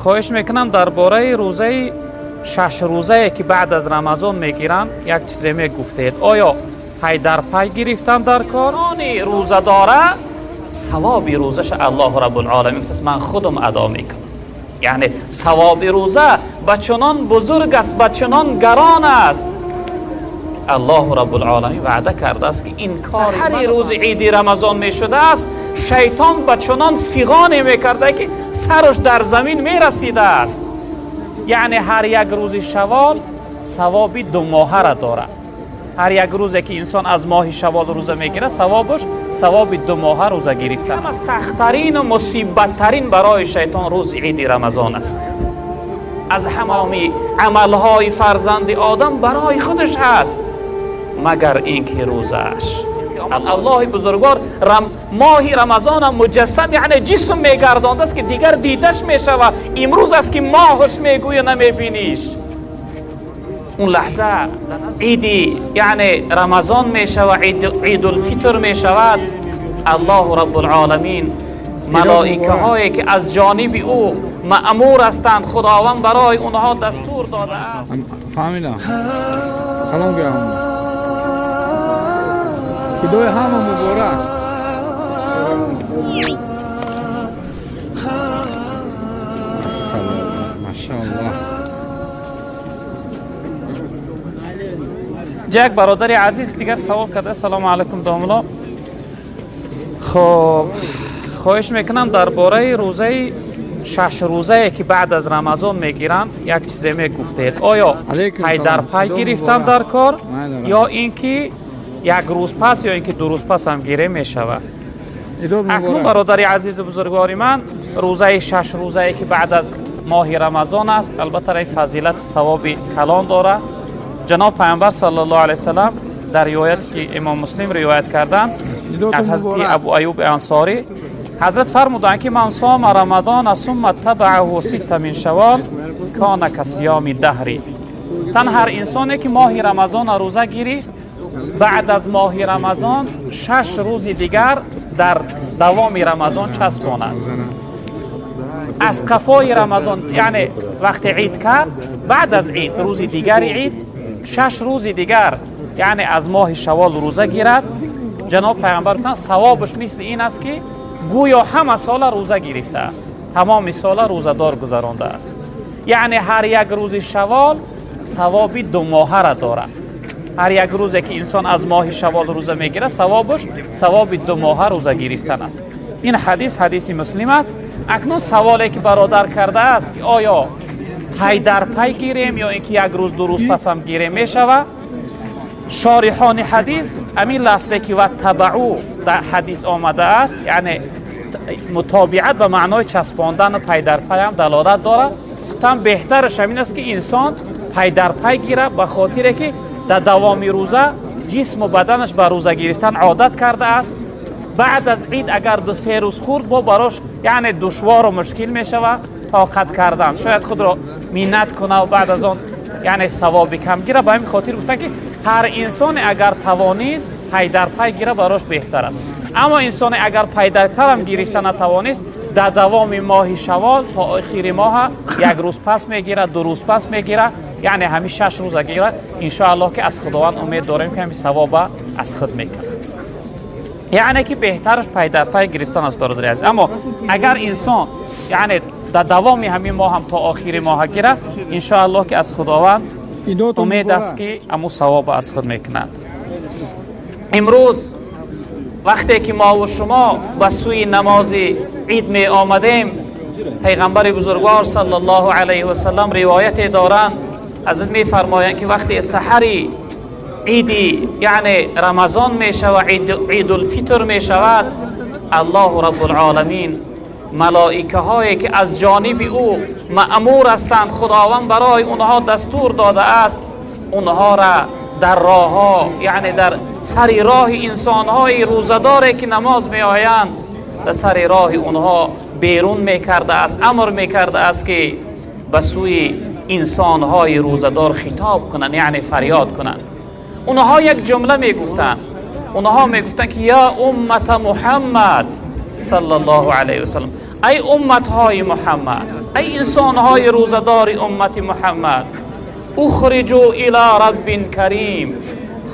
Хоҳиш мекунам, дар бораи рӯзаи шашрӯзае, ки баъд аз Рамазон мегиранд, як чизе мегуфтед. Оё пай дар пай гирифтан дар кор они рӯзадора савоби рӯзаша Аллоҳу Раббулъоламин гуфтааст, ман худам адо мекунам. Яъне савоби рӯза ба чунон бузург аст, ба чунон гарон аст, Аллоҳу Раббулъоламин ваъда кардааст, ки ин кор ҳари рӯзи иди Рамазон мешудааст, шайтон ба чунон фиғоне мекарда, ки сараш дар замин мерасидааст. Яъне ҳар як рӯзи шавол савоби думоҳара дорад. Ҳар як рӯзе, ки инсон аз моҳи шавол рӯза мегирад, савобаш савоби думоҳа рӯза гирифтан. Ҳама сахттарину мусибаттарин барои шайтон рӯзи иди Рамазон аст. Аз ҳамоми амалҳои фарзанди одам барои худаш ҳаст, магар ин ки рӯзааш. Аллоҳи бузургвор моҳи Рамазонам муҷассам, яъне ҷисм мегардондааст, ки дигар дидаш мешавад. Имрӯз аст, ки моҳаш мегӯя, намебиниш. Он лаҳза иди, яъне Рамазон мешавад, Идулфитр мешавад, Аллоҳу Раббулъоламин малоикаҳое, ки аз ҷониби ӯ маъмур ҳастанд, Худованд барои онҳо дастур додааст. Фаҳмидам, салом гӯям. Худои ҳама муборак. Ассалом, машааллоҳ. Як бародари азиз дигар савол карда: «Салому алайкум, домуло. Хоб, хоҳиш мекунам, дар бораи рӯзаи шашрӯзае, ки баъд аз Рамазон мегиранд, як чизе мегуфтед. Оё Алайкум пай дар салом. пай Худо гирифтан муборак. дар кор Майдорам. ё ин ки як рӯз пас, ё ин ки 2 рӯз пас ҳам гире мешавад?» Идод Акнун, муборак. бародари азизу бузургвори ман, рӯзаи шашрӯзае, ки баъд аз моҳи Рамазон аст, албатта, ин фазилати савоби калон дорад. Ҷаноб Пайғамбар саллаллоҳу алайҳи васаллам дар ривояте, ки Имом Муслим ривоят карданд Идотун аз ҳазрати муборак. Абу Аюби Ансорӣ, ҳазрат фармуданд, ки ман сома рамадона сумма табаъаҳу ситта мин шавол кона касиёми даҳри. Тан ҳар инсоне, ки моҳи Рамазона рӯза гирифт, баъд аз моҳи Рамазон 6 рӯзи дигар дар давоми Рамазон часпонад аз қафои Рамазон, яъне вақте ид кард, баъд аз ид, рӯзи дигари ид, 6 рӯзи дигар, яъне аз моҳи шавол рӯза гирад, ҷаноб Пайғамбар гуфтанд, савобаш мисли ин аст, ки гӯё ҳама сола рӯза гирифтааст, тамоми сола рӯзадор гузарондааст. Яъне ҳар як рӯзи шавол савоби думоҳара дорад. Ҳар як рӯзе, ки инсон аз моҳи шавол рӯза мегирад, савобаш савоби думоҳа рӯза гирифтан аст. Ин ҳадис ҳадиси Муслим аст. Акнун саволе, ки бародар кардааст, ки оё пай дар пай гирем ё ин ки як рӯз, 2 рӯз пасам гирем мешавад, шориҳони ҳадис ҳамин лафзе, ки ва табаъу дар ҳадис омадааст, яъне мутобиат ба маънои часпондану пай дар пайам далолат дорад. Там беҳтараш ҳамин аст, ки инсон пай дар пай гирад, ба хотире ки дар давоми рӯза ҷисму баданаш ба рӯза гирифтан одат кардааст. Баъд аз ид агар 2-се рӯз хӯрд, бо барош, яъне, душвору мушкил мешавад тоқат кардан, шояд худро миннат кунав, баъд аз он, яъне, савоби кам гирад. Ба ҳамин хотир гуфтанд, ки ҳар инсоне агар тавонист, пай дар пай гирад, барош беҳтар аст. Аммо инсоне агар пай дар пайам гирифта натавонист, дар давоми моҳи шавол то охири моҳа як рӯз пас мегирад, 2 рӯз пас мегирад, яъне ҳамин 6 рӯза гирад, иншоаллоҳ, ки аз Худованд умед дорем, ки ҳамин савоба аз худ мекунад. Яъне ки беҳтараш пай дар пай гирифтан аст, бародари азиз. Аммо агар инсон, яъне, дар давоми ҳамин моҳ ҳам то охири моҳа гирад, иншоаллоҳ, ки аз Худованд Идотун умед муборак. аст, ки аму савоба аз худ мекунад. Имрӯз вақте ки мову шумо ба сӯи намози ид меомадем, Пайғамбари бузургвор саллаллоҳу алайҳи васаллам ривояте доранд. Ҳазрат мефармоянд, ки вақте саҳари иди, яъне, Рамазон мешавад, Идулфитр мешавад, Аллоҳу Раббулъоламин малоикаҳое, ки аз ҷониби ӯ маъмур ҳастанд, Худованд барои онҳо дастур додааст, онҳоро дар роҳҳо, яъне дар сари роҳи инсонҳои рӯзадоре, ки намоз меоянд, дар сари роҳи онҳо берун мекардааст, амр мекардааст, ки ба сӯи инсонҳои рӯзадор хитоб кунанд, яъне фарёд кунанд. Онҳо як ҷумла мегуфтанд. Онҳо мегуфтанд, ки я уммата Муҳаммад саллаллоҳу алайҳи васаллам, ай умматҳои Муҳаммад. Эй инсонҳои рӯзадори уммати Муҳаммад, ухриҷу ила раббин карим,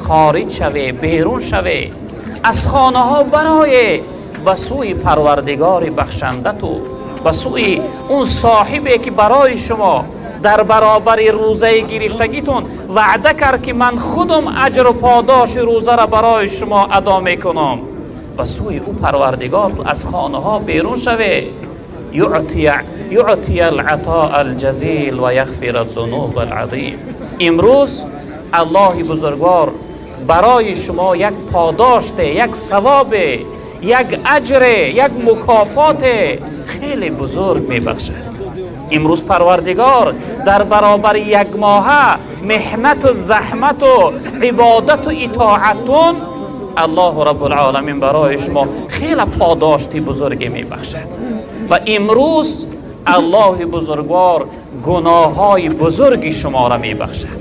хориҷ шаве, берун шаве аз хонаҳо барое ба сӯи Парвардигори бахшандату, ба сӯи он соҳибе ки барои шумо дар баробари рӯзаи гирифтагитон ваъда кард ки ман худам аҷру подоши рӯзаро барои шумо адо мекунам. Ба сӯи ӯ Парвардигор аз хонаҳо берун шаве. Юътия алъатоа алҷазил ва яғфира дунуба алазим. Имрӯз Аллоҳи бузургвор барои шумо як подоште, як савобе, як аҷре, як мукофоте хеле бузург мебахшад. Имрӯз Парвардигор дар баробари як моҳа меҳнату заҳмату ибодату итоатун Аллоҳу Раббулъоламин барои шумо хеле подошти бузурге мебахшад. Ва имрӯз Аллоҳи бузургвор гуноҳҳои бузурги шуморо мебахшад,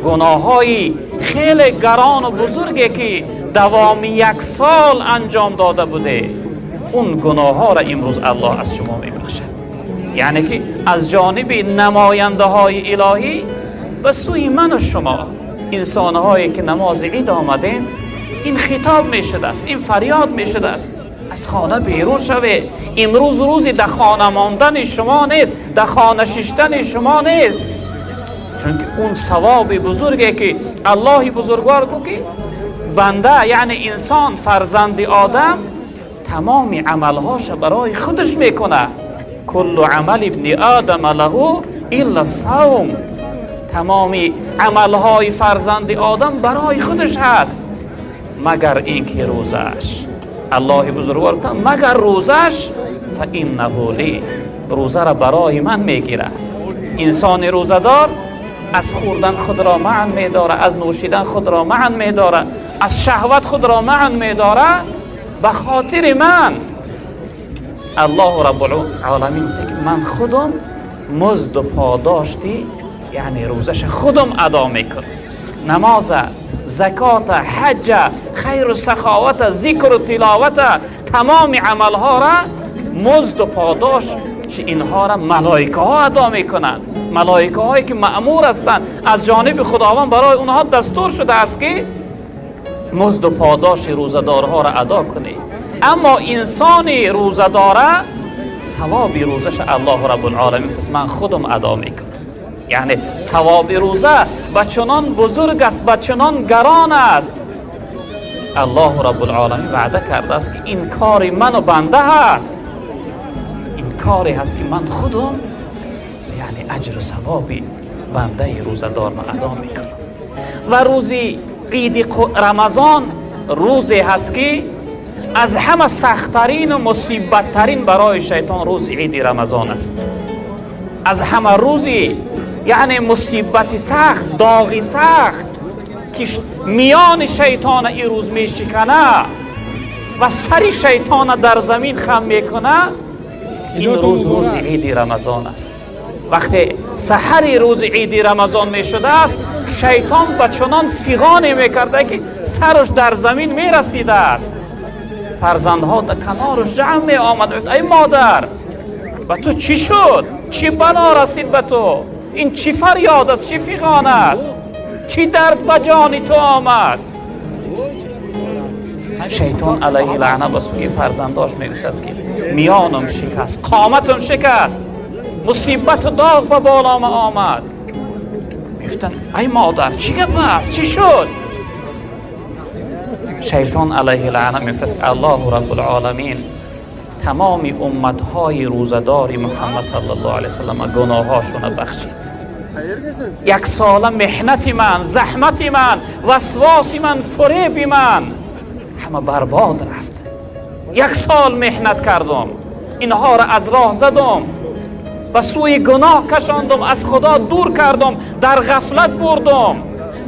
гуноҳҳои хеле гарону бузурге ки давоми як сол анҷом дода буде, он гуноҳҳоро имрӯз Аллоҳ аз шумо мебахшад. Яъне ки аз ҷониби намояндаҳои илоҳӣ ба сӯи ману шумо инсонҳое ки намози ид омадем ин хитоб мешудааст, ин фарёд мешудааст: аз хона берун шавед. Имрӯз рӯзи дар хона мондани шумо нест, дар хона шиштани шумо нест, чунки он савоби бузурге ки Аллоҳи бузургвор гуфт ки банда, яъне инсон, фарзанди Одам тамоми амалҳоша барои худаш мекунад. Куллу амали ибни одама лаҳу илла савм. Тамоми амалҳои фарзанди Одам барои худаш ҳаст, магар ин ки рӯзааш. Аллоҳи бузургвор гуфтанд: магар рӯзааш, фа иннаҳу ли, рӯзаро барои ман мегирад. Инсони рӯзадор аз хӯрдан худро манъ медорад, аз нӯшидан худро манъ медорад, аз шаҳват худро манъ медорад ба хотири ман. Аллоҳу Раббулъоламин гуфта ки ман худам музду подошти, яъне рӯзаша худам адо мекунам. Намоза, закота, ҳаҷа, хайру саховата, зикру тиловата, тамоми амалҳоро музду подош инҳоро малоикаҳо адо мекунанд, малоикаҳое ки маъмур ҳастанд, аз ҷониби Худованд барои онҳо дастур шудааст ки музду подоши рӯзадорҳоро адо кунед. Аммо инсони рӯзадора савоби рӯзаша Аллоҳу Раббулъоламин ман худам адо мекунам. Яъне савоби рӯза ба чунон бузург аст, ба чунон гарон аст. Аллоҳу Раббулъоламин ваъда кардааст ки ин кори ману банда ҳаст, ин коре ҳаст ки ман худам, яъне аҷру савоби бандаи рӯзадорро адо мекунам. Ва рӯзи иди Рамазон рӯзе ҳаст ки аз ҳама сахттарину мусибаттарин барои шайтон рӯзи иди Рамазон аст. Аз ҳама рӯзи, яъне мусибати сахт, доғи сахт ки миёни шайтона ин рӯз мешикана ва сари шайтона дар замин хам мекуна, ин рӯз рӯзи иди Рамазон аст. Вақте саҳари рӯзи иди Рамазон мешудааст, шайтон ба чунон фиғоне мекарда ки сараш дар замин мерасидааст. Фарзандҳо дар канораш ҷамъ меомад: «Ай модар, ба ту чӣ шуд? Чӣ бало расид ба ту? Ин чӣ фарёд аст, чӣ фиғон аст, чӣ дард ба ҷони ту омад?» Шайтон алайҳи лаъна ба сӯи фарзандош мегуфтааст ки миёнам шикаст, қоматам шикаст, мусибату доғ ба болома омад. Мегуфтанд: «Ай модар, чӣ гап аст, чӣ шуд?» Шайтон алайҳи лаъна мегуфтааст: «Аллоҳу Раббулъоламин тамоми умматҳои рӯзадори Муҳаммад саллаллоҳу алайҳи васаллам гуноҳҳошона бахшид. Як сола меҳнати ман, заҳмати ман, васвоси ман, фуреби ман ҳама барбод рафт. Як сол меҳнат кардум, инҳоро аз роҳ задум, ба сӯи гуноҳ кашондум, аз Худо дур кардум, дар ғафлат бурдум,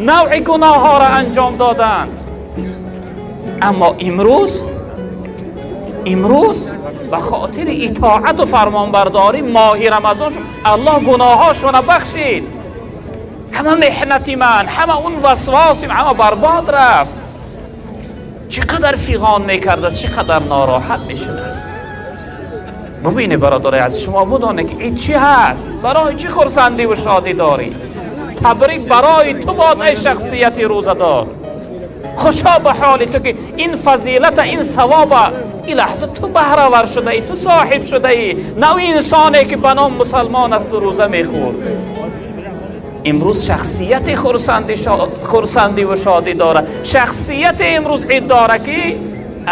навъи гуноҳҳоро анҷом доданд. Аммо имрӯз ба хотири итоату фармонбардорӣ моҳи Рамазон шуд, Аллоҳ гуноҳҳошона бахшид. Ҳама меҳнати ман, ҳама он васвосим ҳама барбод рафт». Чӣ қадар фиғон мекардааст, чӣ қадар нороҳат мешудааст. Бубинед, бародари азиз, шумо бидонед, ки ид чӣ ҳаст, барои чӣ хурсандӣ ва шодӣ дорӣ. Табрик барои ту бод, эй шахсияти рӯзадор. Хушо ба ҳоли ту, ки ин фазилата, ин савоба ин лаҳза ту баҳравар шудаӣ, ту соҳиб шудаӣ, на ӯ инсоне, ки ба ном мусалмон асту рӯза мехӯрд. Имрӯз шахсияти хурсандиву шодӣ дорад, шахсияти имрӯз ид дора, ки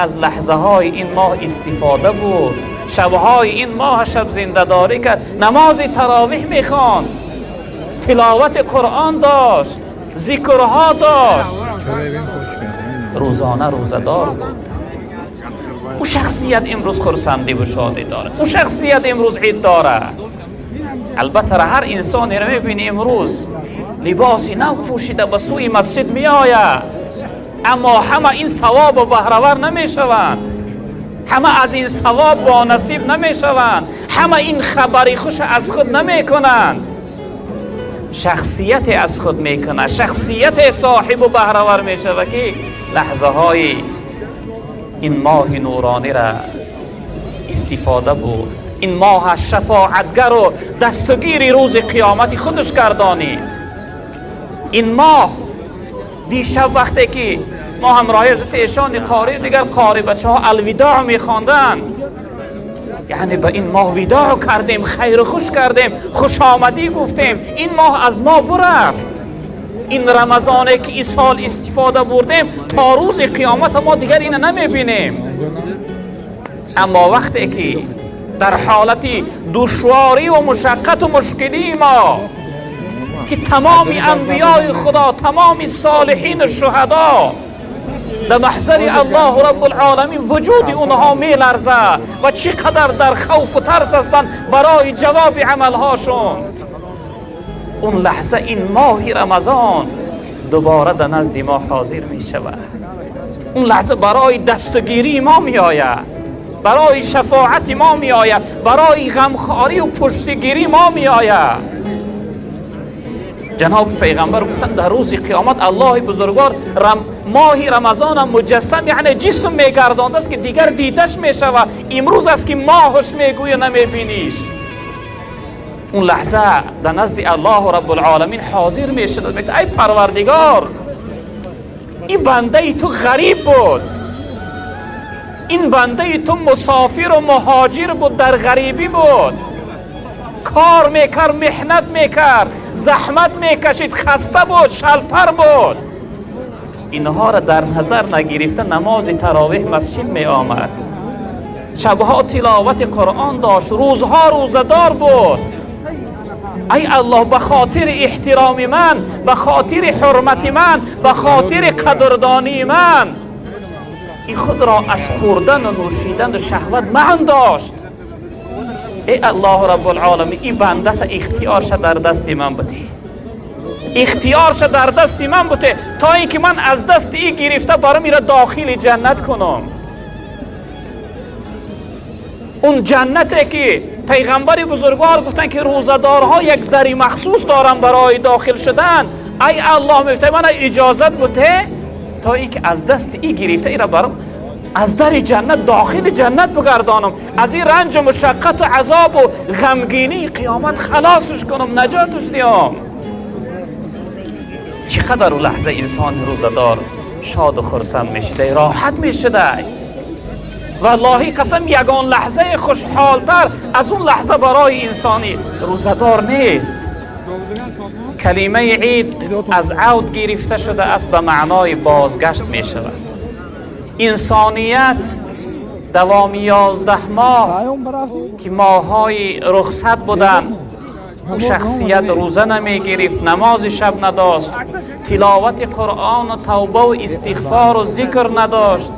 аз лаҳзаҳои ин моҳ истифода бурд, шабҳои ин моҳ шаб зиндадорӣ кард, намози таровиҳ мехонд, тиловати Қуръон дошт, зикрҳо дошт, рӯзона рӯзадор буд. Ӯ шахсият имрӯз хурсандиву шодӣ дорад, ӯ шахсият имрӯз ид дорад. Албатта, ҳар инсонеро мебинӣ, имрӯз либоси нав пӯшида ба сӯи масҷид меояд, аммо ҳама ин савобу баҳравар намешаванд, ҳама аз ин савоб бонасиб намешаванд, ҳама ин хабари хуш аз худ намекунанд. Шахсияте аз худ мекунад, шахсияте соҳибу баҳравар мешавад, ки лаҳзаҳои ин моҳи нуронира истифода бурд, ин моҳ шафоатгару дастгири рӯзи қиёмати худаш гардонид. Ин моҳ дишаб, вақте ки мо ҳамроҳи ҳазрати эшони қорӣ, дигар қори бачаҳо алвидоъ мехонданд, яъне ба ин моҳ видоъ кардем, хайру хуш кардем, хушомадӣ гуфтем. Ин моҳ аз мо бурафт. Ин рамазоне, ки ин сол истифода бурдем, то рӯзи қиёмата мо дигар ина намебинем. Аммо вақте ки дар ҳолати душворӣ ва мушаққату мушкилии мо, ки тамоми анбиёи Худо, тамоми солиҳину шуҳадо дар маҳзари Аллоҳу Раббулъоламин вуҷуди онҳо меларзад ва чӣ қадар дар хавфу тарс ҳастанд барои ҷавоби амалҳошон, он лаҳза ин моҳи Рамазон дубора дар назди мо ҳозир мешавад. Он лаҳза барои дастгирии мо меояд, барои шафоати мо меояд, барои ғамхорию пуштигирии мо меояд. Ҷаноби пайғамбар гуфтанд, дар рӯзи қиёмат Аллоҳи бузургвор моҳи Рамазона муҷассам, яъне ҷисм мегардондааст, ки дигар дидаш мешавад. Имрӯз аст, ки моҳаш мегӯя, намебиниш. Он лаҳза дар назди Аллоҳу Раббулъоламин ҳозир мешудад, мегӯяд: «Ай Парвардигор, ин бандаи ту ғариб буд, ин бандаи ту мусофиру муҳоҷир буд, дар ғарибӣ буд, кор мекард, меҳнат мекард, заҳмат мекашид, хаста буд, шалпар буд. Инҳоро дар назар нагирифта, намози таровиҳ масҷид меомад, шабҳо тиловати Қуръон дошт, рӯзҳо рӯзадор буд. Ай Аллоҳ, ба хотири эҳтироми ман, ба хотири ҳурмати ман, ба хотири қадрдонии ман ин худро аз хӯрдану нӯшидану шаҳват манъ дошт. Эй Аллоҳу Раббулъоламин, ин бандата ихтиёрша дар дасти ман будӣ, ихтиёрша дар дасти ман буте, то ин ки ман аз дасти ин гирифта баром ира дохили ҷаннат кунам, он ҷаннате, ки пайғамбари бузургвор гуфтанд, ки рӯзадорҳо як дари махсус доранд барои дохил шудан. Ай Аллоҳ, мефта, мана иҷозат буте, то ин ки аз дасти ин гирифта ира баром аз дари ҷаннат дохили ҷаннат бигардонам, аз ин ранҷу мушаққату азобу ғамгинии қиёмат халосш кунам, наҷотш диҳам». Чӣ қадар лаҳза инсони рӯзадор шоду хурсанд мешудай, роҳат мешудай. Валлоҳи қасам, ягон лаҳзаи хушҳолтар аз он лаҳза барои инсони рӯзадор нест. Калимаи ид аз авд гирифта шудааст, ба маънои бозгашт мешавад. Инсоният давоми 11 моҳ, ки моҳҳои рухсат буданд, ӯ шахсият рӯза намегирифт, намози шаб надошт, тиловати Қуръону тавбаву истиғфору зикр надошт.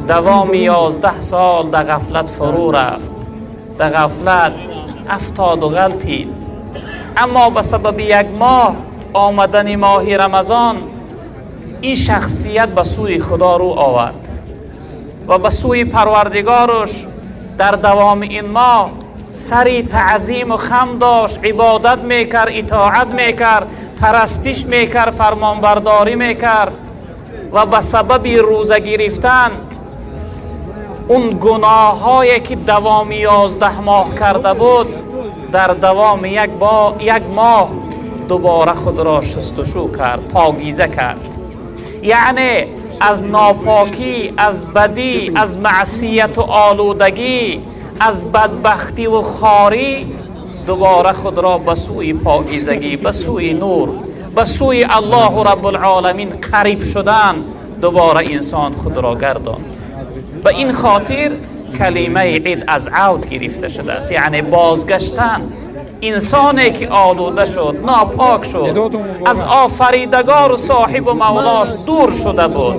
Давоми 11 сол дар ғафлат фурӯ рафт, дар ғафлат афтоду ғалтид. Аммо ба сабаби як моҳ, омадани моҳи Рамазон, ин шахсият ба сӯи Худо рӯ овард ва ба сӯи Парвардигораш дар давоми ин моҳ сари таъзиму хам дошт, ибодат мекард, итоат мекард, парастиш мекард, фармонбардорӣ мекард ва ба сабаби рӯза гирифтан. اون گناهایی که دوام 11 ماه کرده بود در دوام یک ماه دوباره خود را شستشو کرد، پاکیزه کرد. یعنی از ناپاکی، از بدی، از معصیت و آلودگی، از بدبختی و خواری دوباره خود را به سوی پاکیزگی، به سوی نور، به سوی الله رب العالمین قریب شدن دوباره انسان خود را گرداند. به این خاطر کلمه عید از عود گرفته شده است، یعنی بازگشتن. انسانی که آلوده شد، ناپاک شد، از آفریدگار و صاحب و مولاش دور شده بود،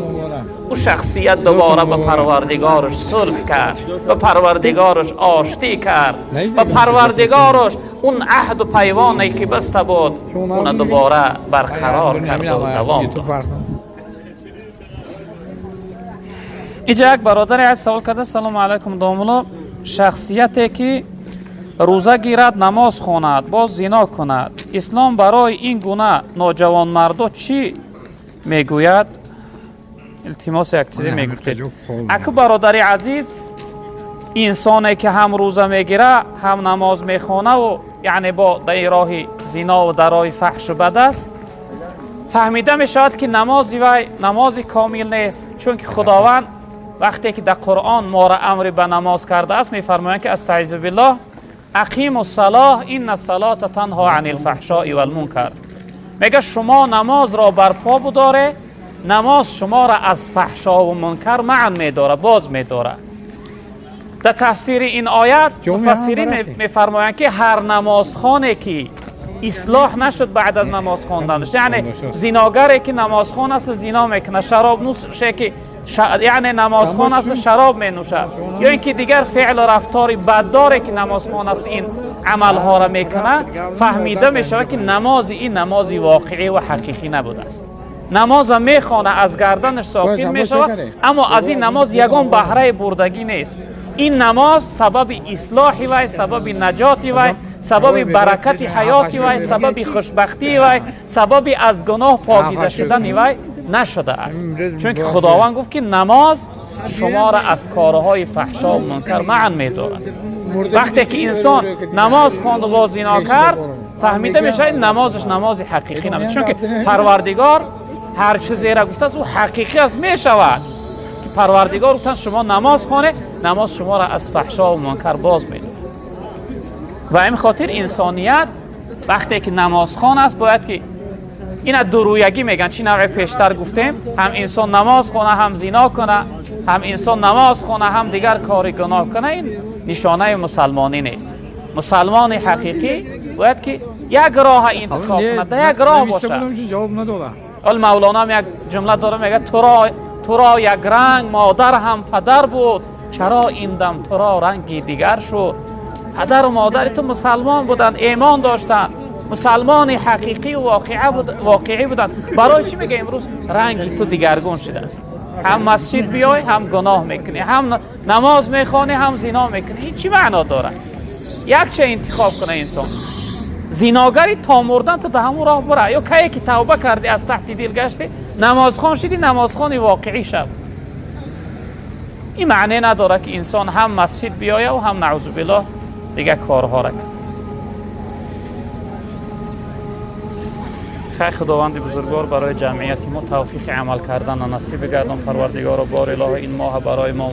او شخصیت دوباره به پروردگارش صلح کرد، به پروردگارش آشتی کرد، به پروردگارش اون عهد و پیوانی که بسته بود اون دوباره برقرار کرد و دوام داد. اینجا یک برادر از سوال کرده: سلام علیکم داملا، شخصیتی که روزه گیرد، نماز خواند، باز زنا کند، اسلام برای این گونه ناجوانمردا چی میگوید؟ التماس یک چیزی میگفتید. اکو برادر عزیز، انسانی که هم روزه میگیره هم نماز میخوانه و یعنی با در راه زنا و در راه فحش و بد است، فهمیده میشود که نماز وی نماز کامل نیست. چون که خداوند وقتی که در قرآن ما را امر به نماز کرده است میفرمایند که استعیذ بالله اقیم الصلاه ان الصلاه تنها عن الفحشاء والمنکر. میگه شما نماز را برپا بداره، نماز شما را از فحشا و منکر منع میداره، باز میداره. در تفسیر این آیت مفسرین میفرمایند که هر نمازخوانی که اصلاح نشد بعد از نماز خواندنش، یعنی زیناگری که نمازخوان است زینا میکنه، شراب نوشه که یعنی نمازخوان است شراب می نوشد، یا اینکه دیگر فعل و رفتار بد داره که نمازخوان است این عملها را میکنه، فهمیده میشود که نماز این نماز واقعی و حقیقی نبوده است. نماز میخوانه، از گردنش ساقط میشود، اما از این نماز یگان بهره بردگی نیست. این نماز سبب اصلاح وی، سبب نجات وی، سبب برکت حیات وی، سبب خوشبختی وی، سبب از گناه پاکیزه شدن وی نشده است. چون که خداوند گفت که نماز شما را از کارهای فحشا و منکر منع می‌دارد. وقتی که انسان نماز خواند و باز زنا کرد، فهمیده میشه نمازش نماز حقیقی نبود. چون که پروردگار هر چیزی را گفته است او حقیقی است میشود. که پروردگار گفتن شما نماز خوانه، نماز شما را از فحشا و منکر باز می‌دارد. و این خاطر انسانیت وقتی که نمازخوان است باید که اینا درویگی میگن، چی نوع پیشتر گفتیم، هم انسان نماز خونه هم زنا کنه، هم انسان نماز خونه هم دیگر کار گناه کنه، این نشانه مسلمانی نیست. مسلمان حقیقی باید که یک راه انتخاب کنه، در یک راه باشه. ال مولانا هم یک جمله داره، میگه تو را یک رنگ مادر هم پدر بود، چرا این دم تو را رنگی دیگر شد. پدر و مادر تو مسلمان بودن، ایمان داشتن، مسلمان حقیقی و واقعی بودن. برای چی میگه امروز رنگی تو دیگرگون شده است؟ هم مسجد بیای هم گناه میکنی، هم نماز میخوانی هم زنا میکنی. این چی معنا داره؟ یک چه انتخاب کنه انسان. زیناگری تا مردن تا همون راه بره، یا کی که توبه کردی از تحت دل گشتی نمازخوان شدی، نمازخوان واقعی شد. این معنی نداره که انسان هم مسجد بیایه و هم نعوذ بالله دیگه کارها را کنه. خیر خداوند بزرگوار برای جمعیت ما توفیق عمل کردن نصیب بگردان. پروردگار بار اله این ماه برای ما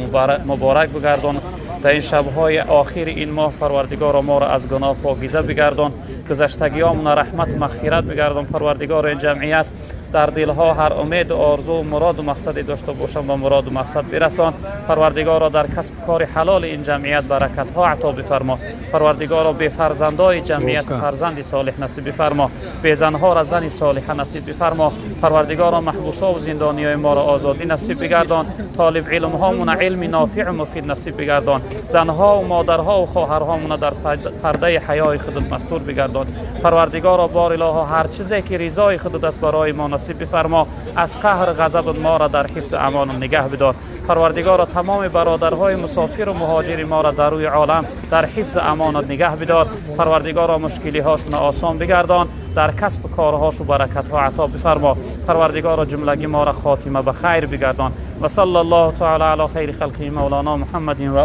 مبارک بگردان. در این شب‌های آخر این ماه پروردگار ما را از گناه پاکیزه بگردان، گذشتگیامون رحمت و مغفرت بگردان. پروردگار این جمعیت در دلها هر امید و آرزو و مراد و مقصدی داشته باشند و مراد و مقصد برسان. پروردگار را در کسب کار حلال این جمعیت برکت ها عطا بفرما. پروردگار را به فرزندای جمعیت فرزند صالح نصیب بفرما، به زنها را زن صالحه نصیب بفرما. پروردگار را محبوسا و زندانیای ما را آزادی نصیب بگردان. طالب علم هامون علم نافع و مفید نصیب بگردان. زنها و مادرها و خواهرهامون در پرده حیای خودت مستور بگردان. پروردگار را بار اله هر چیزی که رضای خودت است برای ما نصیب بفرما. از قهر غضب ما را در حفظ امان نگه بدار. Парвардигоро, тамоми бародарҳои мусофиру муҳоҷири моро дар рӯи олам дар ҳифзи амонат нигаҳ бидор. Парвардигоро, мушкилиҳошонро осон бигардон, дар касбу корҳошу баракатҳо ато бифармо. Парвардигоро, ҷумлаги моро хотима ба хайр бигардон. Ва салла Аллоҳу таала ала хайри халқиҳи мавлоно Муҳаммадин ва